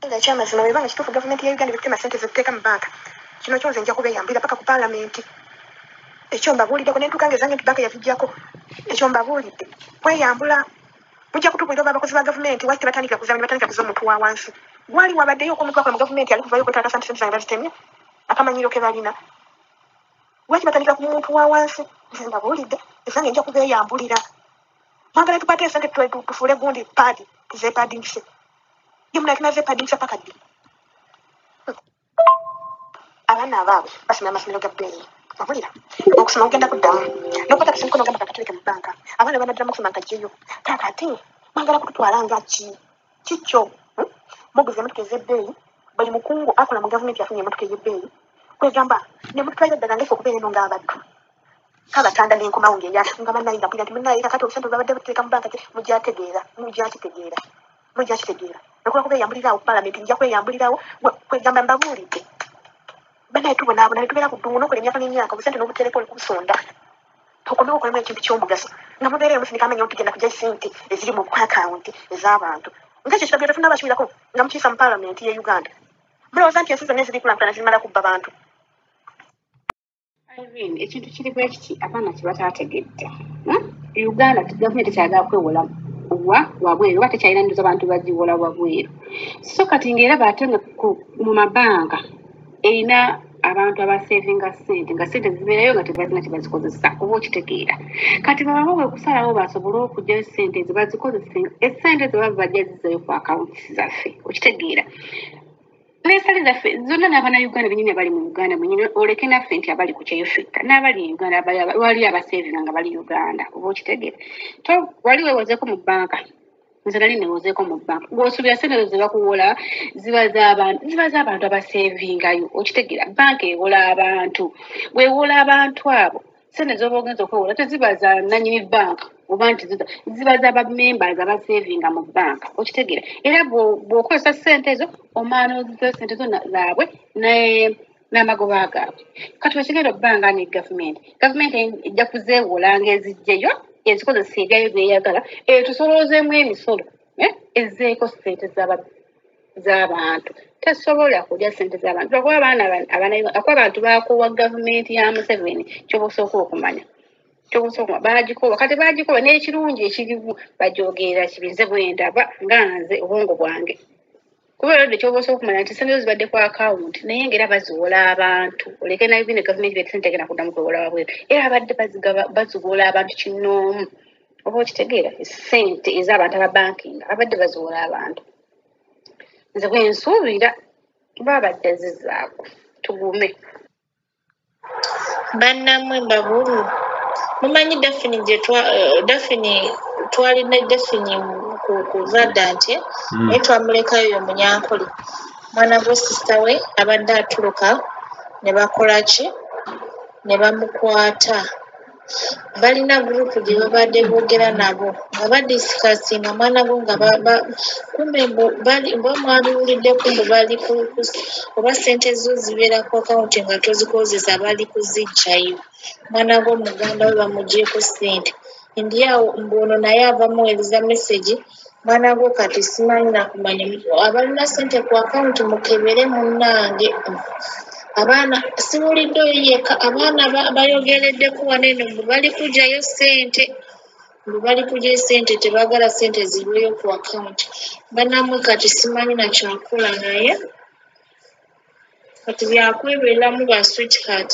Ekyamazima bwebanga kituufu gavumenti ya Uganda ebitema ssente z'etuteeka mu banka, kino kyo nze nja kubeeyambulira paka ku paalamenti. Ekyo mbabuuliddeko ne ntuuka ng'ezange nti banka yaziggyako. Ekyo mbabuulidde. Kweyambula mujja kutubuulira oba abakozi ba gavumenti lwaki tebatandikira kuzaabwe ne batandikira ku z'omuntu wa wansi. Waali wabaddeyo omuntu akola mu gavumenti ali kuvayo okwetaaga ssente zange bazitemye akamanyiiro ke balina. Lwaki batandikira ku muntu wa wansi? Nze mbabuulidde ezange nja kubeeyambulira. Mwagala tukwate esente tufuule gundi paadi tuzeepaadingise. Ye munange tunazeepaadingisa paka ddi? Abaana abaabwe basomera amasomero ga bbeeyi. Owulira? Okusoma kugenda kuddamu. N'okukwata akasimu ko n'ogamba kakatereke mu bbanka. Abaana banaddiramu okusoma nkaggyeyo. Kaakati mwagala kututwala nga ki? Kikyo? Hmm? Muguze emmotoka ez'ebbeeyi, buli mukungu akola mu gavumenti afunye emmotoka ey'ebbeeyi. Kwegamba ne mututwalira ddala ng'effe okubeera eno ng'abaddu. Kabatanda ne nkomawo ng'eya nga bannaye nga mpulira nti munnaye kakati obusente bwe babadde buteeka mu bbanka mugyategeera, mugyakitegeera, mugyakitegeera. Okuba kubeeyambulirawo ku palamenti nja kweyambulirawo kwegamba mbabuulidde. Bannaye tubonaabona ne tubeera ku ddungu n'okola emyaka n'emyaka obusente n'obutereka oli kubusonda. Okomewo okolemu ekintu ky'omugaso nga mubeereyo musindika amannya nti tugenda kuggyayo ssente eziri mu akawunti ez'abantu. Nga ekyo ekiragiro tetunnabakiwulirako nga mukiyisa mu palamenti y'e Uganda. Mulowooza nti ensi zonna eziri kukulaakulana zimala kubba bantu? Irene, ekintu kiri bwe kiti abaana kye bataategedde. Hmm? Uganda gavumenti tekyagala kwewola wa wabweru oba tekyalina ndoza bantu bagiwola wabweru. So kati ng'era baate nga mu mabanka erina abantu abasevinga ssente nga ssente zibeerayo nga tebalina kye bazikozesa oba okitegeera. Kati babawo bwe kusalawo basobole okuggyayo ssente ezo bazikozese essente ezo baba bajja zizzayo ku akawunti zaffe okitegeera. N'ensale zaffe zonna n'abannayuganda bennyini abali mu Uganda mwennyini oleke naffe nti abali ku kyeyo ffekka n'abali e Uganda waliyo abasevinga nga bali Uganda oba okitegeera. To wali weewozeeko mu bbanka nze nali neewozeeko mu bbanka ng'osuubira ssente ezo ze bakuwola ziba z'abantu ziba z'abantu abasevingayo okitegeera. Bbanka ewola abantu bw'ewola abantu abo ssente z'oba ogenza okwewola teziba za nannyini bbanka oba nti ziba za ba members abasevinga mu bbanka okitegeera. Era bw'okozesa ssente ezo omala n'ozizzayo ssente zo zaabwe n'amagoba gaabwe. Kati wekigenda okuba nga ne gavumenti gavumenti ejja kuzeewola ng'eziggyeyo ezikozesa ebyayo by'eyagala etusoloozeemu emisolo ezzeeko ssente z'abantu tesobola kulya ssente z'abantu lwakuba abaana akuba abantu baakoowa gavumenti ya Museveni ky'oba osooka okumanya ky'oba osooka okumanya baagikoowa kati baagikoowa n'ekirungi ekirimu bagyogerera kibi nze bwe ndaba nga nze obwongo bwange kuba olwedde ky'oba osooka okumanya nti ssente zo zibadde ku akawunti naye ng'era baziwola abantu oleke nayo bino gavumenti byete tegenda kuddamu kwewola wabweru era abadde bazigaba baziwola abantu kinnoomu oba okitegeera essente ez'abantu ababankinga abadde baziwola abantu nze bwe nsuubira babadde zizzaako tugume. Bannammwe mbabulu mumanyi Daphne gye Daphne twalina Daphne ku Verdant naye twamulekayo yo Munyankole mwana gwe sister we abadde atuluka ne bakola ki ne bamukwata. Balina group gye babadde boogera nabo nga badiscussinga mwana gwe nga kumbe mbu mbu mwabiwuliddeko mbu bali oba ssente zo zibeera ku akawunti nga tozikozesa bali kuziggyayo. Mwana gwe muganda we bamuggyeeko ssente ndi awo mbu ono naye ava muweereza message mwana gwe kati simanyi nakumanya abalina ssente ku akawunti mukebere munnange. Abaana siwulidde oyo yekka abaana bayogereddeko wano eno mbu bali kuggyayo ssente mbu bali kuggyayo ssente tebaagala ssente zibeeyo ku akawunti. Bannammwe kati simanyi na kyakukola naye kati byakwebeeramu ba sweetheart.